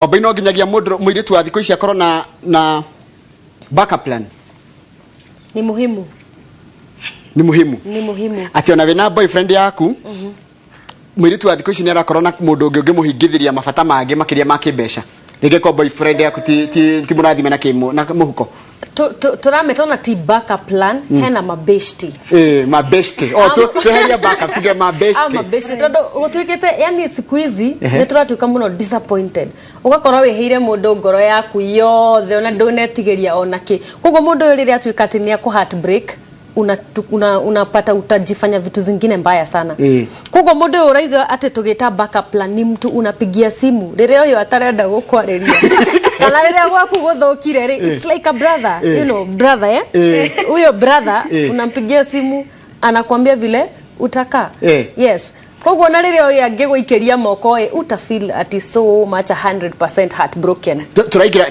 Wambui, no nginyagia mũndũ mũirĩtu wa thikũ ici akorwo na backup plan? Ni muhimu. Ni muhimu? Ni muhimu. Atĩ ona wĩna boyfriend yaku, mũirĩtu wa thikũ ici nĩ arakorwo na mũndũ ũngĩ ũngĩmũhingithĩria mabata mangĩ makĩria ma kĩmbeca, rĩngĩ ko boyfriend yaku ti mũrathime na mũhuko. Tũramĩta ona ti backup plan, hena mabeshti. Eh, mabeshte. Oh, tweheria backup, tuge mabeshte. Ah, mabeshti, tondũ gũtuĩkĩte yani siku hizi nĩ tũratuĩka mũno disappointed. Ũgakorwo wĩhĩire mũndũ ngoro yaku yothe, ona ndũnetigĩria ona kĩ. Koguo mũndũ ũyũ rĩrĩa atuĩka atĩ nĩ akũ heartbreak, unapata utajifanya vitu zingine mbaya sana. Koguo mũndũ ũyũ ũrauga atĩ tũgĩta backup plan ni mtu unapigia simu rĩrĩa ũyũ atarenda gũkwarĩria kana rĩrĩa gwaku gũthũkire rĩ. It's like a brother, brother, eh? Huyo brother unampigia simu, anakuambia vile utakaa. Yes, koguo na rĩrĩa ũrĩa angĩgũikĩria moko ĩ, utafeel ati so much 100% heartbroken. Tũraingĩra.